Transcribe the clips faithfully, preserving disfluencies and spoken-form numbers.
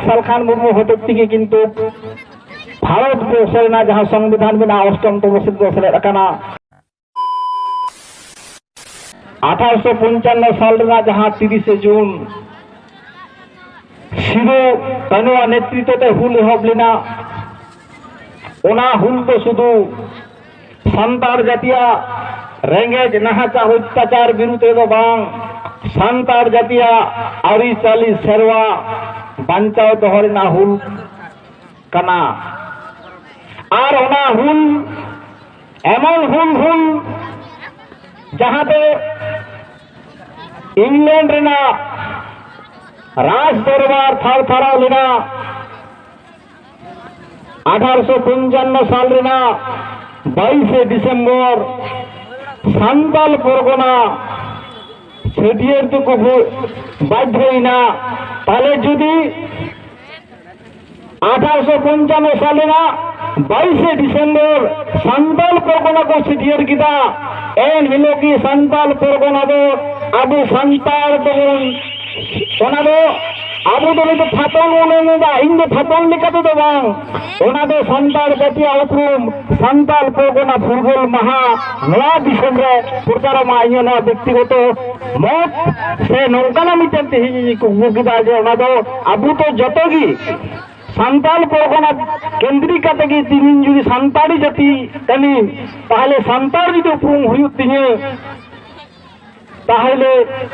ᱥᱟᱞᱠᱷᱟᱱ ᱢᱩᱨᱢᱩ ᱦᱚᱛᱮᱡ ᱛᱮᱜᱮ ᱠᱤᱱᱛᱩ ᱵᱷᱟᱨᱚᱛ ᱵᱚᱨᱥᱚ ᱨᱮᱱᱟᱜ ᱡᱟᱦᱟᱸ ᱥᱚᱝᱵᱤᱫᱷᱟᱱ ᱢᱮᱱᱟᱜᱼᱟ, ᱚᱥᱴᱚᱢ ᱛᱚᱢᱚ ᱥᱮᱞᱮᱫ ᱨᱮ ᱥᱮᱞᱮᱫ ᱟᱠᱟᱱᱟ᱾ ᱟᱴᱷᱟᱨᱚᱥᱚ ᱯᱚᱧᱪᱟᱱᱱᱚ ᱥᱟᱞ ᱨᱮᱱᱟᱜ ᱡᱟᱦᱟᱸ ᱛᱤᱨᱤᱥᱮ ᱡᱩᱱ ᱥᱤᱫᱩ ᱠᱟᱹᱱᱩᱣᱟᱜ ᱱᱮᱛᱨᱤᱛᱵ ᱛᱮ ᱦᱩᱞ ᱮᱦᱚᱵ ᱞᱮᱱᱟ, ᱚᱱᱟ ᱦᱩᱞ ᱫᱚ ᱥᱩᱫᱷᱩ ᱥᱟᱱᱛᱟᱲ ᱡᱟᱹᱛᱤᱭᱟᱜ ᱨᱮᱸᱜᱮᱡ ᱱᱟᱦᱟᱪᱟᱨ ᱚᱛᱛᱟᱪᱟᱨ ᱵᱤᱨᱩᱫᱷ ᱨᱮᱫᱚ ᱵᱟᱝ, ᱥᱟᱱᱛᱟᱲ ᱡᱟᱹᱛᱤᱭᱟᱜ ᱟᱹᱨᱤᱪᱟᱹᱞᱤ ᱥᱮᱨᱣᱟ ᱵᱟᱧᱪᱟᱣ ᱫᱚᱦᱚ ᱨᱮᱱᱟᱜ ᱦᱩᱞ ᱠᱟᱱᱟ᱾ ᱟᱨ ᱚᱱᱟ ᱦᱩᱞ ᱮᱢᱚᱱ ᱦᱩᱞ, ᱦᱩᱞ ᱡᱟᱦᱟᱸ ᱫᱚ ᱤᱝᱞᱮᱱᱰ ᱨᱮᱱᱟᱜ ᱨᱟᱡᱽ ᱫᱚᱨᱵᱟᱨ ᱛᱷᱟᱨ ᱛᱷᱟᱨᱟᱣ ᱞᱮᱱᱟ᱾ ᱟᱴᱷᱟᱨᱚᱥᱚ ᱯᱚᱧᱪᱟᱱᱱᱚ ᱥᱟᱞ ᱨᱮᱱᱟᱜ ᱵᱟᱭᱤᱥᱮ ᱰᱤᱥᱮᱢᱵᱚᱨ ᱥᱟᱱᱛᱟᱞ ᱯᱚᱨᱜᱚᱱᱟ ᱪᱷᱟᱹᱴᱭᱟᱹᱨ ᱛᱮᱠᱚ ᱵᱟᱫᱷᱭᱚᱭᱮᱱᱟ᱾ ᱛᱟᱦᱞᱮ ᱡᱩᱫᱤ ᱟᱴᱷᱟᱨᱚᱥᱚ ᱯᱚᱧᱪᱟᱱᱱᱚ ᱥᱟᱞ ᱨᱮᱱᱟᱜ ᱵᱟᱭᱤᱥᱮ ᱰᱤᱥᱮᱢᱵᱚᱨ ᱥᱟᱱᱛᱟᱞ ᱯᱚᱨᱜᱚᱱᱟ ᱠᱚ ᱪᱷᱟᱹᱴᱭᱟᱹᱨ ᱠᱮᱫᱟ, ᱮᱱ ᱦᱤᱞᱳᱜ ᱜᱮ ᱥᱟᱱᱛᱟᱞ ᱯᱚᱨᱜᱚᱱᱟ ᱫᱚ ᱟᱵᱚ ᱥᱟᱱᱛᱟᱲ ᱫᱚᱵᱚᱱ, ᱚᱱᱟ ᱫᱚ ᱟᱵᱚ ᱫᱚ ᱱᱤᱛᱚᱜ ᱛᱷᱟᱯᱚᱱ ᱵᱚᱱ ᱮᱢ ᱮᱫᱟ, ᱤᱧ ᱫᱚ ᱛᱷᱟᱯᱚᱱ ᱞᱮᱠᱟ ᱛᱮᱫᱚ ᱵᱟᱝ, ᱚᱱᱟ ᱫᱚ ᱥᱟᱱᱛᱟᱲ ᱡᱟᱹᱛᱤᱭᱟᱜ ᱩᱯᱨᱩᱢ, ᱥᱟᱱᱛᱟᱲ ᱯᱚᱨᱜᱚᱱᱟ ᱯᱷᱩᱨᱜᱟᱹᱞ ᱢᱟᱦᱟ ᱱᱚᱣᱟ ᱫᱤᱥᱚᱢ ᱨᱮ ᱯᱨᱚᱪᱟᱨᱚᱜ ᱢᱟ᱾ ᱤᱧᱟᱹᱜ ᱱᱚᱣᱟ ᱵᱮᱠᱛᱤᱜᱚᱛᱚ ᱢᱚᱛ ᱥᱮ ᱱᱚᱝᱠᱟᱱᱟᱜ ᱢᱤᱫᱴᱮᱱ ᱛᱮᱦᱮᱧ ᱤᱧ ᱠᱩᱠᱢᱩ ᱠᱮᱫᱟ ᱡᱮ ᱚᱱᱟ ᱫᱚ ᱟᱵᱚ ᱫᱚ ᱡᱚᱛᱚ ᱜᱮ ᱥᱟᱱᱛᱟᱲ ᱯᱚᱨᱜᱚᱱᱟ ᱠᱮᱱᱫᱨᱤ ᱠᱟᱛᱮ ᱜᱮ ᱛᱮᱦᱮᱧ ᱡᱩᱫᱤ ᱥᱟᱱᱛᱟᱲᱤ ᱡᱟᱹᱛᱤ ᱠᱟᱹᱱᱟᱹᱧ, ᱛᱟᱦᱞᱮ ᱥᱟᱱᱛᱟᱲ ᱡᱩᱫᱤ ᱩᱯᱨᱩᱢ ᱦᱩᱭᱩᱜ ᱛᱤᱧᱟᱹ, ᱛᱟᱦᱞᱮ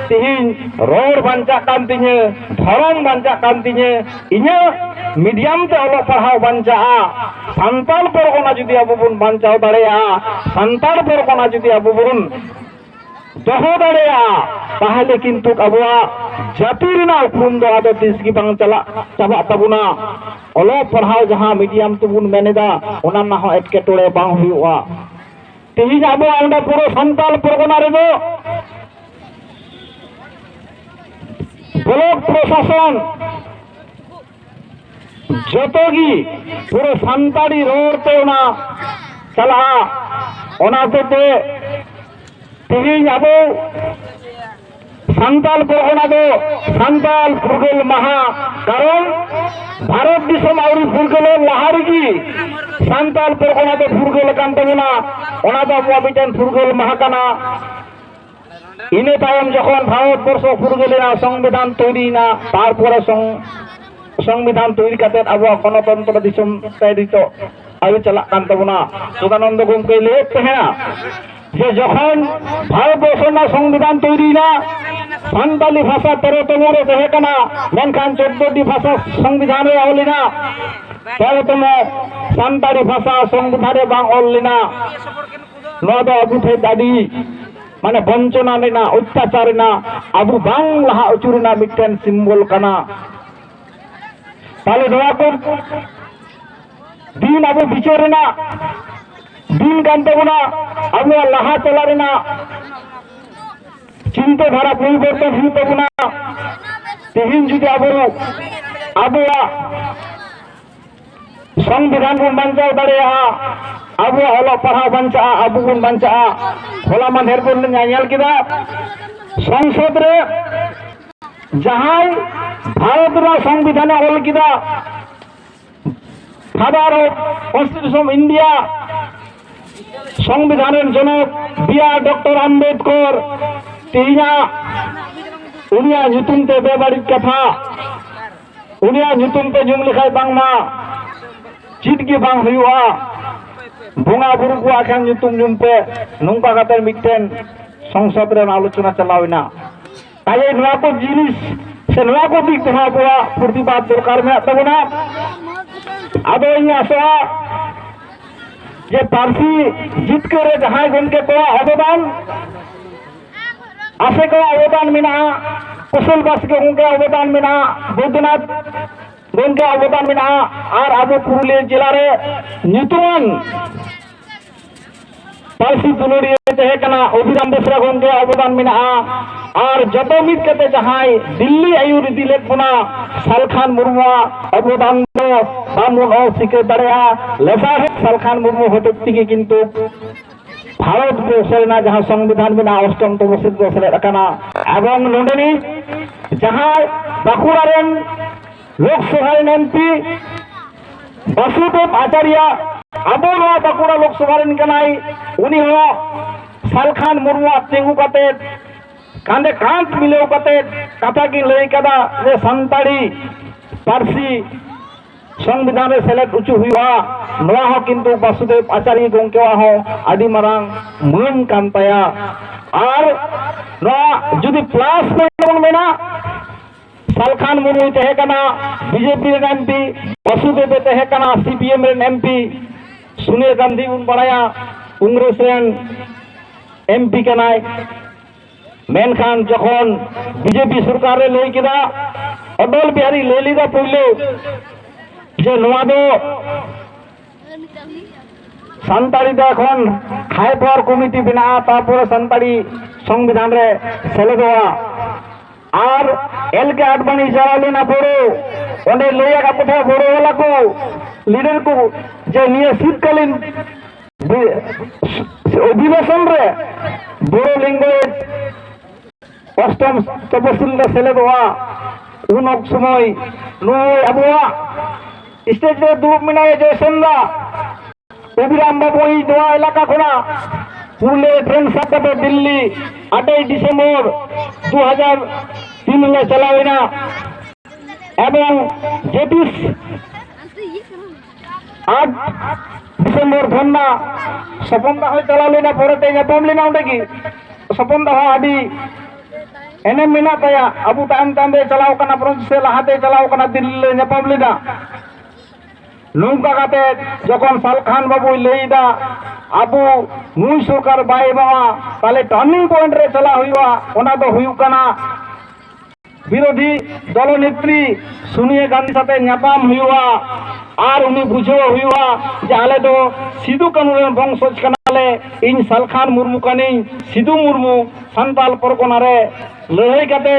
ᱛᱮᱦᱮᱧ ᱨᱚᱲ ᱵᱟᱧᱪᱟᱜ ᱠᱟᱱ ᱛᱤᱧᱟᱹ, ᱫᱷᱚᱨᱚᱢ ᱵᱟᱧᱪᱟᱜ ᱠᱟᱱ ᱛᱤᱧᱟᱹ, ᱤᱧᱟᱹᱜ ᱢᱤᱰᱤᱭᱟᱢ ᱛᱮ ᱚᱞᱚᱜ ᱯᱟᱲᱦᱟᱣ ᱵᱟᱧᱪᱟᱜᱼᱟ᱾ ᱥᱟᱱᱛᱟᱲ ᱯᱚᱨᱜᱚᱱᱟ ᱡᱩᱫᱤ ᱟᱵᱚ ᱵᱚᱱ ᱵᱟᱧᱪᱟᱣ ᱫᱟᱲᱮᱭᱟᱜᱼᱟ, ᱥᱟᱱᱛᱟᱲ ᱯᱚᱨᱜᱚᱱᱟ ᱡᱩᱫᱤ ᱟᱵᱚ ᱵᱚᱱ ᱫᱚᱦᱚ ᱫᱟᱲᱮᱭᱟᱜᱼᱟ, ᱛᱟᱦᱞᱮ ᱠᱤᱱᱛᱩ ᱟᱵᱚᱣᱟᱜ ᱡᱟᱹᱛᱤ ᱨᱮᱱᱟᱜ ᱩᱯᱨᱩᱢ ᱫᱚ ᱟᱫᱚ ᱛᱤᱥ ᱜᱮ ᱵᱟᱝ ᱪᱟᱞᱟᱜ ᱪᱟᱵᱟᱜ ᱛᱟᱵᱚᱱᱟ᱾ ᱚᱞᱚᱜ ᱯᱟᱲᱦᱟᱣ ᱡᱟᱦᱟᱸ ᱢᱤᱰᱤᱭᱟᱢ ᱛᱮᱵᱚᱱ ᱢᱮᱱ ᱮᱫᱟ, ᱚᱱᱟ ᱨᱮᱱᱟᱜ ᱦᱚᱸ ᱮᱴᱠᱮᱴᱚᱬᱮ ᱵᱟᱝ ᱦᱩᱭᱩᱜᱼᱟ᱾ ᱛᱮᱦᱮᱧ ᱟᱵᱚᱣᱟᱜ ᱚᱸᱰᱮ ᱯᱩᱨᱟᱹ ᱥᱟᱱᱛᱟᱞ ᱯᱚᱨᱜᱚᱱᱟ ᱨᱮᱫᱚ ᱵᱞᱚᱠ ᱯᱨᱚᱥᱟᱥᱚᱱ ᱡᱚᱛᱚ ᱜᱮ ᱯᱩᱨᱟᱹ ᱥᱟᱱᱛᱟᱲᱤ ᱨᱚᱲ ᱛᱮ ᱚᱱᱟ ᱪᱟᱞᱟᱜᱼᱟ᱾ ᱚᱱᱟ ᱦᱚᱛᱮᱡ ᱛᱮ ᱛᱮᱦᱮᱧ ᱟᱵᱚ ᱥᱟᱱᱛᱟᱞ ᱯᱚᱨᱜᱚᱱᱟ ᱫᱚ ᱥᱟᱱᱛᱟᱞ ᱯᱷᱩᱨᱜᱟᱹᱞ ᱢᱟᱦᱟ, ᱠᱟᱨᱚᱱ ᱵᱷᱟᱨᱚᱛ ᱫᱤᱥᱚᱢ ᱟᱹᱣᱨᱤ ᱯᱷᱩᱨᱜᱟᱹᱞᱚᱜ ᱞᱟᱦᱟ ᱨᱮᱜᱮ ᱥᱟᱱᱛᱟᱲ ᱯᱚᱨᱜᱚᱱᱟ ᱫᱚ ᱯᱷᱩᱨᱜᱟᱹᱞ ᱟᱠᱟᱱ ᱛᱟᱵᱚᱱᱟ᱾ ᱚᱱᱟ ᱫᱚ ᱟᱵᱚᱣᱟᱜ ᱢᱤᱫᱴᱮᱱ ᱯᱷᱩᱨᱜᱟᱹᱞ ᱢᱟᱦᱟ ᱠᱟᱱᱟ᱾ ᱤᱱᱟᱹ ᱛᱟᱭᱚᱢ ᱡᱚᱠᱷᱚᱱ ᱵᱷᱟᱨᱚᱛ ᱵᱚᱨᱥᱚ ᱯᱷᱩᱨᱜᱟᱹᱞ ᱮᱱᱟ, ᱥᱚᱝᱵᱤᱫᱷᱟᱱ ᱛᱳᱭᱨᱤᱭᱮᱱᱟ, ᱛᱟᱨᱯᱚᱨᱮ ᱥᱚᱝ-, ᱥᱚᱝᱵᱤᱫᱷᱟᱱ ᱛᱳᱭᱨᱤ ᱠᱟᱛᱮ ᱟᱵᱚᱣᱟᱜ ᱜᱚᱱᱚᱛᱚᱱᱛᱨᱚ ᱫᱤᱥᱚᱢ ᱛᱮ ᱱᱤᱛᱚᱜ ᱟᱹᱨᱩ ᱪᱟᱞᱟᱜ ᱠᱟᱱ ᱛᱟᱵᱚᱱᱟ᱾ ᱥᱩᱫᱷᱟᱱᱚᱱᱫᱚ ᱜᱚᱢᱠᱮᱭ ᱞᱟᱹᱭᱮᱫ ᱛᱟᱦᱮᱸᱱᱟ ᱡᱮ ᱡᱚᱠᱷᱚᱱ ᱵᱷᱟᱨᱚᱛ ᱵᱚᱨᱥᱚ ᱨᱮᱱᱟᱜ ᱥᱚᱝᱵᱤᱫᱷᱟᱱ ᱛᱳᱭᱨᱤᱭᱮᱱᱟ, ᱥᱟᱱᱛᱟᱞᱤ ᱵᱷᱟᱥᱟ ᱛᱮᱨᱚ ᱛᱚᱢᱚ ᱨᱮ ᱛᱟᱦᱮᱸ ᱠᱟᱱᱟ, ᱢᱮᱱᱠᱷᱟᱱ ᱪᱳᱫᱽᱫᱳ ᱴᱤ ᱵᱷᱟᱥᱟ ᱥᱚᱝᱵᱤᱫᱷᱟᱱ ᱨᱮ ᱚᱞ ᱮᱱᱟ, ᱛᱮᱨᱚ ᱛᱚᱢᱚ ᱥᱟᱱᱛᱟᱲᱤ ᱵᱷᱟᱥᱟ ᱥᱚᱝᱵᱤᱫᱷᱟᱱ ᱨᱮ ᱵᱟᱝ ᱚᱞ ᱞᱮᱱᱟ᱾ ᱱᱚᱣᱟ ᱫᱚ ᱟᱵᱚ ᱴᱷᱮᱱ ᱟᱹᱰᱤ, ᱢᱟᱱᱮ, ᱵᱚᱧᱪᱚᱱᱟ ᱨᱮᱱᱟᱜ, ᱚᱛᱛᱟᱪᱟᱨ ᱨᱮᱱᱟᱜ, ᱟᱵᱚ ᱵᱟᱝ ᱞᱟᱦᱟ ᱦᱚᱪᱚ ᱨᱮᱱᱟᱜ ᱢᱤᱫᱴᱮᱱ ᱥᱤᱢᱵᱚᱞ ᱠᱟᱱᱟ᱾ ᱛᱟᱦᱞᱮ ᱱᱚᱣᱟ ᱠᱚ ᱫᱤᱱ ᱟᱵᱚ ᱵᱤᱪᱟᱹᱨ ᱨᱮᱱᱟᱜ ᱫᱤᱱ ᱠᱟᱱ ᱛᱟᱵᱚᱱᱟ, ᱟᱵᱚᱣᱟᱜ ᱞᱟᱦᱟ ᱪᱟᱞᱟᱜ ᱨᱮᱱᱟᱜ ᱪᱤᱱᱛᱟᱹ ᱫᱷᱟᱨᱟ ᱯᱚᱨᱤᱵᱚᱨᱛᱚᱱ ᱦᱩᱭᱩᱜ ᱛᱟᱵᱚᱱᱟ᱾ ᱛᱮᱦᱮᱧ ᱡᱩᱫᱤ ᱟᱵᱚ ᱟᱵᱚᱣᱟᱜ ᱥᱚᱝᱵᱤᱫᱷᱟᱱ ᱵᱚᱱ ᱵᱟᱧᱪᱟᱣ ᱫᱟᱲᱮᱭᱟᱜᱼᱟ, ᱟᱵᱚᱣᱟᱜ ᱚᱞᱚᱜ ᱯᱟᱲᱦᱟᱣ ᱵᱟᱧᱪᱟᱜᱼᱟ, ᱟᱵᱚ ᱵᱚᱱ ᱵᱟᱧᱪᱟᱜᱼᱟ᱾ ᱦᱚᱞᱟ ᱢᱟᱫᱷᱮᱨ ᱵᱚᱱ ᱧᱮᱞ ᱠᱮᱫᱟ, ᱥᱚᱝᱥᱚᱫ ᱨᱮ ᱡᱟᱦᱟᱸᱭ ᱵᱷᱟᱨᱚᱛ ᱨᱮᱱᱟᱜ ᱥᱚᱝᱵᱤᱫᱷᱟᱱᱮ ᱚᱞ ᱠᱮᱫᱟ, Father of Constitution of India, ᱥᱚᱝᱵᱤᱫᱷᱟᱱ ᱨᱮᱱ ᱡᱚᱱᱚᱠ, ᱵᱤ ᱟᱨ ᱰᱚᱠᱴᱚᱨ ᱟᱢᱵᱮᱫᱠᱚᱨ, ᱛᱮᱦᱮᱧᱟᱜ ᱩᱱᱤᱭᱟᱜ ᱧᱩᱛᱩᱢ ᱛᱮ ᱵᱮᱵᱟᱹᱲᱤᱡ ᱠᱟᱛᱷᱟ, ᱩᱱᱤᱭᱟᱜ ᱧᱩᱛᱩᱢ ᱛᱮ ᱧᱩᱢ ᱞᱮᱠᱷᱟᱡ ᱵᱟᱝᱢᱟ ᱪᱮᱫ ᱜᱮ ᱵᱟᱝ ᱦᱩᱭᱩᱜᱼᱟ, ᱵᱚᱸᱜᱟ ᱵᱩᱨᱩ ᱠᱚᱣᱟᱜ ᱠᱷᱟᱱ ᱧᱩᱛᱩᱢ ᱧᱩᱢ ᱯᱮ, ᱱᱚᱝᱠᱟ ᱠᱟᱛᱮ ᱢᱤᱫᱴᱮᱱ ᱥᱚᱝᱥᱚᱫ ᱨᱮ ᱟᱞᱳᱪᱚᱱᱟ ᱪᱟᱞᱟᱣ ᱮᱱᱟ᱾ ᱛᱟᱦᱞᱮ ᱱᱚᱣᱟ ᱠᱚ ᱡᱤᱱᱤᱥ ᱥᱮ ᱱᱚᱣᱟ ᱠᱚ ᱫᱤᱠ ᱛᱮᱦᱚᱸ ᱟᱵᱚᱣᱟᱜ ᱯᱨᱚᱛᱤᱵᱟᱫ ᱫᱚᱨᱠᱟᱨ ᱢᱮᱱᱟᱜ ᱛᱟᱵᱚᱱᱟ᱾ ᱟᱫᱚ ᱤᱧ ᱟᱥᱚᱜᱼᱟ ᱡᱮ ᱯᱟᱹᱨᱥᱤ ᱡᱤᱛᱠᱟᱹᱨ ᱨᱮ ᱡᱟᱦᱟᱸᱭ ᱜᱚᱢᱠᱮ ᱠᱚᱣᱟᱜ ᱚᱵᱚᱫᱟᱱ, ᱟᱥᱮ ᱠᱚᱣᱟᱜ ᱚᱵᱚᱫᱟᱱ ᱢᱮᱱᱟᱜᱼᱟ, ᱠᱩᱥᱚᱞ ᱵᱟᱥᱠᱮ ᱜᱚᱢᱠᱮᱭᱟᱜ ᱚᱵᱚᱫᱟᱱ ᱢᱮᱱᱟᱜᱼᱟ, ᱵᱳᱭᱫᱚᱱᱟᱛᱷ ᱜᱚᱢᱠᱮᱭᱟᱜ ᱚᱵᱚᱫᱟᱱ ᱢᱮᱱᱟᱜᱼᱟ, ᱟᱨ ᱟᱵᱚ ᱯᱩᱨᱩᱞᱤᱭᱟᱹ ᱡᱮᱞᱟ ᱨᱮ ᱧᱩᱛᱩᱢᱟᱱ ᱯᱟᱹᱨᱥᱤ ᱫᱩᱞᱟᱹᱲᱤᱭᱟᱹ ᱛᱟᱦᱮᱸ ᱠᱟᱱᱟ ᱚᱵᱷᱤᱨᱟᱢ ᱵᱮᱥᱨᱟ ᱜᱚᱢᱠᱮᱭᱟᱜ ᱚᱵᱚᱫᱟᱱ ᱢᱮᱱᱟᱜᱼᱟ, ᱟᱨ ᱡᱚᱛᱚ ᱢᱤᱫ ᱠᱟᱛᱮ ᱡᱟᱦᱟᱸᱭ ᱫᱤᱞᱞᱤ ᱟᱹᱭᱩᱨ ᱤᱫᱤ ᱞᱮᱫ ᱵᱚᱱᱟ ᱥᱟᱞᱠᱷᱟᱱ ᱢᱩᱨᱢᱩᱣᱟᱜ ᱚᱵᱚᱫᱟᱱ ᱫᱚ ᱵᱟᱵᱚᱱ ᱚᱥᱤᱠᱟᱹᱨ ᱫᱟᱲᱮᱭᱟᱜᱼᱟ᱾ ᱞᱟᱥᱟᱲᱦᱮᱫ ᱥᱟᱞᱠᱷᱟᱱ ᱢᱩᱨᱢᱩ ᱦᱚᱛᱮᱡ ᱛᱮᱜᱮ ᱠᱤᱱᱛᱩ ᱵᱷᱟᱨᱚᱛ ᱵᱚᱨᱥᱚ ᱨᱮᱱᱟᱜ ᱡᱟᱦᱟᱸ ᱥᱚᱝᱵᱤᱫᱷᱟᱱ ᱢᱮᱱᱟᱜᱼᱟ, ᱚᱥᱴᱚᱢ ᱛᱚᱢᱚ ᱥᱤᱫ ᱨᱮ ᱥᱮᱞᱮᱫ ᱟᱠᱟᱱᱟ᱾ ᱮᱵᱚᱝ ᱱᱚᱰᱮᱱᱤᱡ ᱡᱟᱦᱟᱸᱭ ᱵᱟᱸᱠᱩᱲᱟ ᱨᱮᱱ ᱞᱳᱠᱥᱚᱵᱷᱟ ᱨᱮᱱ ᱮᱢᱯᱤ ᱵᱟᱥᱩᱫᱮᱵ ᱟᱪᱟᱨᱭᱟ, ᱟᱵᱚ ᱱᱚᱣᱟ ᱵᱟᱸᱠᱩᱲᱟ ᱞᱳᱠᱥᱚᱵᱷᱟ ᱨᱮᱱ ᱠᱟᱱᱟᱭ᱾ ᱩᱱᱤ ᱦᱚᱸ ᱥᱟᱞᱠᱷᱟᱱ ᱢᱩᱨᱢᱩᱣᱟᱜ ᱛᱤᱸᱜᱩ ᱠᱟᱛᱮ ᱠᱟᱸᱫᱮ ᱠᱟᱸᱫ ᱢᱤᱞᱟᱹᱣ ᱠᱟᱛᱮ ᱠᱟᱛᱷᱟ ᱠᱤᱱ ᱞᱟᱹᱭ ᱠᱟᱫᱟ ᱡᱮ ᱥᱟᱱᱛᱟᱲᱤ ᱯᱟᱹᱨᱥᱤ ᱥᱚᱝᱵᱤᱫᱷᱟᱱ ᱨᱮ ᱥᱮᱞᱮᱫ ᱦᱚᱪᱚ ᱦᱩᱭᱩᱜᱼᱟ᱾ ᱱᱚᱣᱟ ᱦᱚᱸ ᱠᱤᱱᱛᱩ ᱵᱟᱥᱩᱫᱮᱵ ᱟᱪᱟᱨᱭ ᱜᱚᱢᱠᱮᱣᱟᱜ ᱦᱚᱸ ᱟᱹᱰᱤ ᱢᱟᱨᱟᱝ ᱢᱟᱹᱱ ᱠᱟᱱ ᱛᱟᱭᱟ᱾ ᱟᱨ ᱱᱚᱣᱟ ᱡᱩᱫᱤ ᱯᱞᱟᱥ ᱯᱚᱭᱮᱱᱴ ᱵᱚᱱ ᱢᱮᱱᱟ, ᱥᱟᱞᱠᱷᱟᱱ ᱢᱩᱨᱢᱩᱭ ᱛᱟᱦᱮᱸ ᱠᱟᱱᱟ ᱵᱤᱡᱮᱯᱤ ᱨᱮᱱ ᱮᱢᱯᱤ, ᱵᱟᱥᱩᱫᱮᱵ ᱮ ᱛᱟᱦᱮᱸ ᱠᱟᱱᱟ ᱥᱤᱯᱤᱮᱢ ᱨᱮᱱ ᱮᱢᱯᱤ, ᱥᱳᱱᱤᱭᱟ ᱜᱟᱱᱫᱷᱤ ᱵᱚᱱ ᱵᱟᱲᱟᱭᱟ ᱠᱚᱝᱜᱨᱮᱥ ᱨᱮᱱ ᱮᱢᱯᱤ ᱠᱟᱱᱟᱭ᱾ ᱢᱮᱱᱠᱷᱟᱱ ᱡᱚᱠᱷᱚᱱ ᱵᱤᱡᱮᱯᱤ ᱥᱚᱨᱠᱟᱨ ᱨᱮ ᱞᱟᱹᱭ ᱠᱮᱫᱟ, ᱚᱴᱚᱞ ᱵᱤᱦᱟᱨᱤ ᱞᱟᱹᱭ ᱞᱮᱫᱟ ᱯᱳᱭᱞᱳ ᱡᱮ ᱱᱚᱣᱟ ᱫᱚ ᱥᱟᱱᱛᱟᱲᱤ ᱫᱚ ᱮᱠᱷᱚᱱ ᱦᱟᱭ ᱯᱟᱣᱟᱨ ᱠᱚᱢᱤᱴᱤ ᱵᱮᱱᱟᱜᱼᱟ, ᱛᱟᱨᱯᱚᱨᱮ ᱥᱟᱱᱛᱟᱲᱤ ᱥᱚᱝᱵᱤᱫᱷᱟᱱ ᱨᱮ ᱥᱮᱞᱮᱫᱚᱜᱼᱟ᱾ ᱟᱨ ᱮᱞ ᱠᱮ ᱟᱰᱵᱟᱱᱤ ᱪᱟᱞᱟᱣ ᱞᱮᱱᱟ ᱵᱳᱨᱳ, ᱚᱸᱰᱮ ᱞᱟᱹᱭ ᱟᱠᱟᱫ ᱠᱚ ᱛᱟᱦᱮᱸᱫ ᱵᱳᱨᱳ ᱵᱟᱞᱟ ᱠᱚ, ᱞᱤᱰᱟᱨ ᱠᱚ, ᱡᱮ ᱱᱤᱭᱟᱹ ᱥᱤᱛᱠᱟᱞᱤᱱ ᱵᱤ-, ᱚᱫᱷᱤᱵᱮᱥᱚᱱ ᱨᱮ ᱵᱳᱨᱳ ᱞᱮᱝᱜᱩᱭᱮᱡᱽ ᱚᱥᱴᱚᱢ ᱛᱚᱯᱚᱥᱤᱞ ᱨᱮ ᱥᱮᱞᱮᱫᱚᱜᱼᱟ᱾ ᱩᱱ ᱚᱠᱛᱚ ᱥᱚᱢᱚᱭ ᱱᱩᱭ ᱟᱵᱚᱣᱟᱜ ᱥᱴᱮᱡ ᱨᱮ ᱫᱩᱲᱩᱵ ᱢᱮᱱᱟᱭᱟ ᱡᱚᱭᱥᱚᱱ ᱫᱟ, ᱚᱵᱷᱤᱨᱟᱢ ᱵᱟᱵᱩ ᱤᱧ ᱱᱚᱣᱟ ᱮᱞᱟᱠᱟ ᱠᱷᱚᱱᱟᱜ ᱯᱩᱨᱩᱞᱤᱭᱟᱹ ᱴᱨᱮᱱ ᱥᱟᱵ ᱠᱟᱛᱮ ᱫᱤᱞᱞᱤ ᱟᱴᱮᱭ ᱰᱤᱥᱮᱢᱵᱚᱨ ᱫᱩ ᱦᱟᱡᱟᱨ ᱛᱤᱱ ᱞᱮ ᱪᱟᱞᱟᱣ ᱮᱱᱟ᱾ ᱮᱵᱚᱝ ᱡᱮᱛᱤᱥ ᱟᱴ ᱰᱤᱥᱮᱢᱵᱚᱨ ᱫᱷᱚᱨᱱᱟ ᱥᱚᱯᱚᱱ ᱫᱟ ᱦᱚᱸᱭ ᱪᱟᱞᱟᱣ ᱞᱮᱱᱟ, ᱯᱚᱨᱮᱛᱮ ᱧᱟᱯᱟᱢ ᱞᱮᱱᱟ ᱚᱸᱰᱮ ᱜᱮ᱾ ᱥᱚᱯᱚᱱ ᱫᱟ ᱦᱚᱸ ᱟᱹᱰᱤ ᱮᱱᱮᱢ ᱢᱮᱱᱟᱜ ᱛᱟᱭᱟ᱾ ᱟᱵᱚ ᱛᱟᱭᱚᱢ ᱛᱟᱭᱚᱢ ᱛᱮ ᱪᱟᱞᱟᱣ ᱠᱟᱱᱟ, ᱵᱨᱚᱡᱽ ᱥᱮ ᱞᱟᱦᱟᱛᱮ ᱪᱟᱞᱟᱣ ᱠᱟᱱᱟ, ᱫᱤᱞᱞᱤ ᱞᱮ ᱧᱟᱯᱟᱢ ᱞᱮᱱᱟ᱾ ᱱᱚᱝᱠᱟ ᱠᱟᱛᱮ ᱡᱚᱠᱷᱚᱱ ᱥᱟᱞᱠᱷᱟᱱ ᱵᱟᱵᱩᱭ ᱞᱟᱹᱭ ᱮᱫᱟ, ᱟᱵᱚ ᱱᱩᱭ ᱥᱚᱨᱠᱟᱨ ᱵᱟᱭ ᱮᱢᱚᱜᱼᱟ, ᱛᱟᱦᱞᱮ ᱴᱟᱨᱱᱤᱝ ᱯᱚᱭᱮᱱᱴ ᱨᱮ ᱪᱟᱞᱟᱣ ᱦᱩᱭᱩᱜᱼᱟ᱾ ᱚᱱᱟ ᱫᱚ ᱦᱩᱭᱩᱜ ᱠᱟᱱᱟ ᱵᱤᱨᱳᱫᱷᱤ ᱫᱚᱞ ᱱᱮᱛᱨᱤ ᱥᱳᱱᱤᱭᱟ ᱜᱟᱱᱫᱷᱤ ᱥᱟᱛᱮ ᱧᱟᱯᱟᱢ ᱦᱩᱭᱩᱜᱼᱟ ᱟᱨ ᱩᱱᱤ ᱵᱩᱡᱷᱟᱹᱣ ᱦᱩᱭᱩᱜᱼᱟ ᱡᱮ ᱟᱞᱮ ᱫᱚ ᱥᱤᱫᱩ ᱠᱟᱹᱱᱩ ᱨᱮᱱ ᱵᱚᱝᱥᱚᱡᱽ ᱠᱟᱱᱟᱞᱮ, ᱤᱧ ᱥᱟᱞᱠᱷᱟᱱ ᱢᱩᱨᱢᱩ ᱠᱟᱹᱱᱟᱹᱧ, ᱥᱤᱫᱩ ᱢᱩᱨᱢᱩ ᱥᱟᱱᱛᱟᱞ ᱯᱚᱨᱜᱚᱱᱟ ᱨᱮ ᱞᱟᱹᱲᱦᱟᱹᱭ ᱠᱟᱛᱮ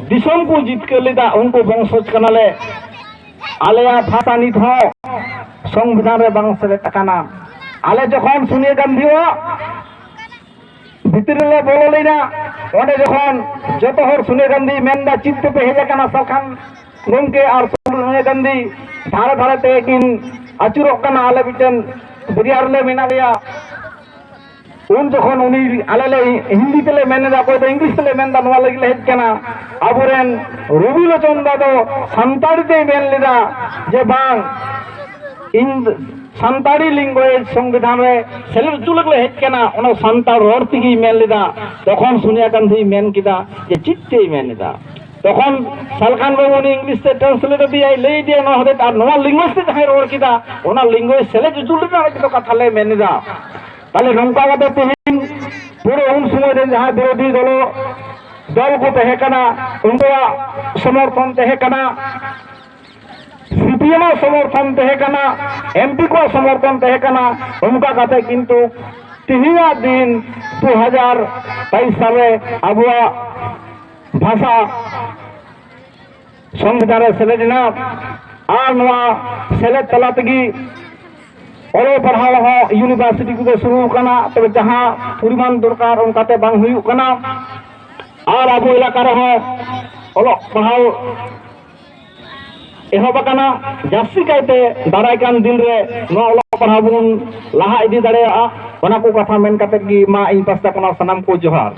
ᱫᱤᱥᱚᱢ ᱠᱚ ᱡᱤᱛᱠᱟᱹᱨ ᱞᱮᱫᱟ, ᱩᱱᱠᱩ ᱵᱚᱝᱥᱚᱡᱽ ᱠᱟᱱᱟᱞᱮ᱾ ᱟᱞᱮᱭᱟᱜ ᱵᱷᱟᱥᱟ ᱱᱤᱛ ᱦᱚᱸ ᱥᱚᱝᱵᱤᱫᱷᱟᱱ ᱨᱮ ᱵᱟᱝ ᱥᱮᱞᱮᱫ ᱟᱠᱟᱱᱟ᱾ ᱟᱞᱮ ᱡᱚᱠᱷᱚᱱ ᱥᱳᱱᱤᱭᱟ ᱜᱟᱱᱫᱷᱤᱭᱟᱜ ᱵᱷᱤᱛᱤᱨ ᱨᱮᱞᱮ ᱵᱚᱞᱚ ᱞᱮᱱᱟ, ᱚᱸᱰᱮ ᱡᱚᱠᱷᱚᱱ ᱡᱚᱛᱚ ᱦᱚᱲ ᱥᱳᱱᱤᱭᱟ ᱜᱟᱱᱫᱷᱤ ᱢᱮᱱᱫᱟ, "ᱪᱮᱫ ᱛᱮᱯᱮ ᱦᱮᱡ ᱟᱠᱟᱱᱟ?" ᱥᱟᱞᱠᱷᱟᱱ ᱜᱚᱢᱠᱮ ᱟᱨ ᱥᱳᱢᱤᱭᱟ ᱜᱟᱱᱫᱷᱤ ᱫᱷᱟᱨᱮ ᱫᱷᱟᱨᱮ ᱛᱮ ᱠᱤᱱ ᱟᱹᱪᱩᱨᱚᱜ ᱠᱟᱱᱟ, ᱟᱞᱮ ᱢᱤᱫᱴᱮᱱ ᱵᱮᱨᱤᱭᱟᱨ ᱨᱮᱞᱮ ᱢᱮᱱᱟᱜ ᱞᱮᱭᱟ᱾ ᱩᱱ ᱡᱚᱠᱷᱚᱱ ᱩᱱᱤ, ᱟᱞᱮ ᱞᱮ ᱦᱤᱱᱫᱤ ᱛᱮᱞᱮ ᱢᱮᱱ ᱮᱫᱟ, ᱚᱠᱚᱭ ᱫᱚ ᱤᱝᱞᱤᱥ ᱛᱮᱞᱮ ᱢᱮᱱ ᱮᱫᱟ, ᱱᱚᱣᱟ ᱞᱟᱹᱜᱤᱫ ᱞᱮ ᱦᱮᱡ ᱠᱟᱱᱟ᱾ ᱟᱵᱚᱨᱮᱱ ᱨᱚᱵᱤ ᱞᱳᱪᱚᱱ ᱫᱟ ᱫᱚ ᱥᱟᱱᱛᱟᱲᱤ ᱛᱮᱭ ᱢᱮᱱ ᱞᱮᱫᱟ ᱡᱮ, ᱵᱟᱝ, ᱤᱧ ᱥᱟᱱᱛᱟᱲᱤ ᱞᱮᱝᱜᱩᱭᱮᱡᱽ ᱥᱚᱝᱵᱤᱫᱷᱟᱱ ᱨᱮ ᱥᱮᱞᱮᱫ ᱦᱚᱪᱚ ᱞᱟᱹᱜᱤᱫ ᱞᱮ ᱦᱮᱡ ᱠᱟᱱᱟ, ᱚᱱᱟ ᱥᱟᱱᱛᱟᱲ ᱨᱚᱲ ᱛᱮᱜᱮᱭ ᱢᱮᱱ ᱞᱮᱫᱟ᱾ ᱛᱚᱠᱷᱚᱱ ᱥᱳᱱᱤᱭᱟ ᱜᱟᱱᱫᱷᱤᱭ ᱢᱮᱱ ᱠᱮᱫᱟ ᱡᱮ, ᱪᱮᱫ ᱛᱮᱭ ᱢᱮᱱ ᱮᱫᱟ? ᱛᱚᱠᱷᱚᱱ ᱥᱟᱞᱠᱷᱟᱱ ᱵᱟᱹᱵᱩ ᱩᱱᱤ ᱤᱝᱞᱤᱥ ᱛᱮ ᱴᱨᱟᱱᱥᱞᱮᱴ ᱟᱫᱮᱭᱟᱭ, ᱞᱟᱹᱭ ᱟᱫᱮᱭᱟ ᱱᱚᱣᱟ ᱦᱚᱛᱮᱡ ᱛᱮ, ᱟᱨ ᱱᱚᱣᱟ ᱞᱮᱝᱜᱩᱭᱮᱡᱽ ᱛᱮ ᱡᱟᱦᱟᱸᱭ ᱨᱚᱲ ᱠᱮᱫᱟ, ᱚᱱᱟ ᱞᱮᱝᱜᱩᱭᱮᱡᱽ ᱥᱮᱞᱮᱫ ᱦᱚᱪᱚ ᱞᱟᱹᱜᱤᱫ ᱫᱚ ᱠᱟᱛᱷᱟ ᱞᱮ ᱢᱮᱱ ᱮᱫᱟ᱾ ᱛᱟᱦᱞᱮ ᱱᱚᱝᱠᱟ ᱠᱟᱛᱮ ᱛᱮᱦᱮᱧ ᱯᱩᱨᱟᱹ ᱩᱱ ᱥᱚᱢᱚᱭ ᱨᱮᱱ ᱡᱟᱦᱟᱸᱭ ᱵᱤᱨᱳᱫᱷᱤ ᱫᱚᱞ, ᱫᱚᱞ ᱠᱚ ᱛᱟᱦᱮᱸ ᱠᱟᱱᱟ, ᱩᱱᱠᱩᱣᱟᱜ ᱥᱚᱢᱚᱨᱛᱷᱚᱱ ᱛᱟᱦᱮᱸ ᱠᱟᱱᱟ, ᱥᱤᱯᱤᱮᱢ ᱟᱜ ᱥᱚᱢᱚᱨᱛᱷᱚᱱ ᱛᱟᱦᱮᱸ ᱠᱟᱱᱟ, ᱮᱢᱯᱤ ᱠᱚᱣᱟᱜ ᱥᱚᱢᱚᱨᱛᱷᱚᱱ ᱛᱟᱦᱮᱸ ᱠᱟᱱᱟ᱾ ᱚᱱᱠᱟ ᱠᱟᱛᱮ ᱠᱤᱱᱛᱩ ᱛᱮᱦᱮᱧᱟᱜ ᱫᱤᱱ ᱫᱩ ᱦᱟᱡᱟᱨ ᱛᱮᱭᱤᱥ ᱥᱟᱞᱨᱮ ᱟᱵᱚᱣᱟᱜ ᱵᱷᱟᱥᱟ ᱥᱚᱝᱵᱤᱫᱷᱟᱱ ᱨᱮ ᱥᱮᱞᱮᱫ ᱮᱱᱟ᱾ ᱟᱨ ᱱᱚᱣᱟ ᱥᱮᱞᱮᱫ ᱛᱟᱞᱟ ᱛᱮᱜᱮ ᱚᱞᱚᱜ ᱯᱟᱲᱦᱟᱣ ᱦᱚᱸ ᱤᱭᱩᱱᱤᱵᱷᱟᱨᱥᱤᱴᱤ ᱠᱚᱫᱚ ᱥᱩᱨᱩ ᱟᱠᱟᱱᱟ, ᱛᱚᱵᱮ ᱡᱟᱦᱟᱸ ᱯᱚᱨᱤᱢᱟᱱ ᱫᱚᱨᱠᱟᱨ ᱚᱱᱠᱟᱛᱮ ᱵᱟᱝ ᱦᱩᱭᱩᱜ ᱠᱟᱱᱟ᱾ ᱟᱨ ᱟᱵᱚ ᱮᱞᱟᱠᱟ ᱨᱮᱦᱚᱸ ᱚᱞᱚᱜ ᱯᱟᱲᱦᱟᱣ ᱮᱦᱚᱵ ᱟᱠᱟᱱᱟ᱾ ᱡᱟᱹᱥᱛᱤ ᱠᱟᱭᱛᱮ ᱫᱟᱨᱟᱭ ᱠᱟᱱ ᱫᱤᱱ ᱨᱮ ᱱᱚᱣᱟ ᱚᱞᱚᱜ ᱯᱟᱲᱦᱟᱣ ᱵᱚᱱ ᱞᱟᱦᱟ ᱤᱫᱤ ᱫᱟᱲᱮᱭᱟᱜᱼᱟ᱾ ᱚᱱᱟ ᱠᱚ ᱠᱟᱛᱷᱟ ᱢᱮᱱ ᱠᱟᱛᱮ ᱜᱮ ᱢᱟ ᱤᱧ ᱯᱟᱥᱴᱟ ᱠᱷᱚᱱᱟᱜ ᱥᱟᱱᱟᱢ ᱠᱚ ᱡᱚᱦᱟᱨ᱾